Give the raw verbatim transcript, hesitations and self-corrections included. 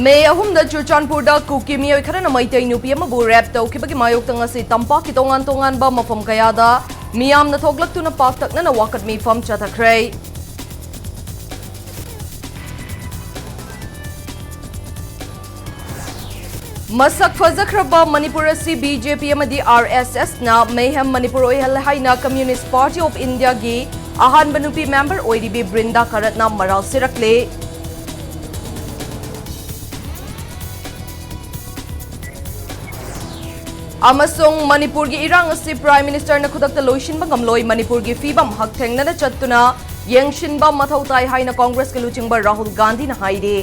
ꯃꯦ ꯑꯍꯨꯝꯗ ꯆꯨꯔꯆꯥꯟꯄꯨꯔꯗ ꯀꯨꯀꯤ ꯃꯤꯑꯣꯏ ꯈꯔꯅ ꯃꯩꯇꯩ ꯅꯨꯄꯤ ꯑꯃꯕꯨ ꯔꯦꯞ ꯇꯧꯈꯤꯕꯒꯤ ꯃꯥꯌꯣꯛꯇ ꯉꯁꯤ ꯇꯝꯄꯥꯛꯀꯤ ꯇꯣꯉꯥꯟ ꯇꯣꯉꯥꯟꯕ ꯃꯐꯝ ꯀꯌꯥꯗ ꯃꯤꯌꯥꯝꯅ ꯊꯣꯛꯂꯛꯇꯨꯅ ꯄꯥꯛꯇꯛꯅꯅ ꯋꯥꯀꯠ ꯃꯤꯐꯝ ꯆꯠꯊꯈ꯭ꯔꯦ꯫ ꯃꯁꯛ ꯐꯖꯈ꯭ꯔꯕ ꯃꯅꯤꯄꯨꯔ ꯑꯁꯤ ꯕꯤ ꯖꯦ ꯄꯤ ꯑꯃꯗꯤ ꯑꯥꯔ ꯑꯦꯁ ꯑꯦꯁꯅ ꯃꯦꯍꯦꯝ ꯃꯅꯤꯄꯨꯔ ꯑꯣꯏꯍꯜꯂꯦ ꯍꯥꯏꯅ Communist Party of Indiaꯒꯤ ꯑꯍꯥꯟꯕ ꯅꯨꯄꯤ ꯃꯦꯝꯕꯔ ꯑꯣꯏꯔꯤꯕꯤ ꯕ꯭ꯔꯤꯟꯗꯥ ꯀꯔꯠꯅ ꯃꯔꯥꯜ ꯁꯤꯔꯛꯂꯦ꯫ ꯑꯃꯁꯨꯡ ꯃꯅꯤꯄꯨꯔꯒꯤ ꯏꯔꯥꯡ ꯑꯁꯤ Prime Ministerꯅ ꯈꯨꯗꯛꯇ ꯂꯣꯏꯁꯤꯟꯕ ꯉꯝꯂꯣꯏ, ꯃꯅꯤꯄꯨꯔꯒꯤ ꯐꯤꯕꯝ ꯍꯛꯊꯦꯡꯅꯅ ꯆꯠꯇꯨꯅ ꯌꯦꯡꯁꯤꯟꯕ ꯃꯊꯧ ꯇꯥꯏ ꯍꯥꯏꯅ ꯀꯣꯡꯒ꯭ꯔꯦꯁꯀꯤ ꯂꯨꯆꯤꯡꯕ ꯔꯥꯍꯨꯜ ꯒꯥꯟꯙꯤꯅ ꯍꯥꯏꯔꯤ꯫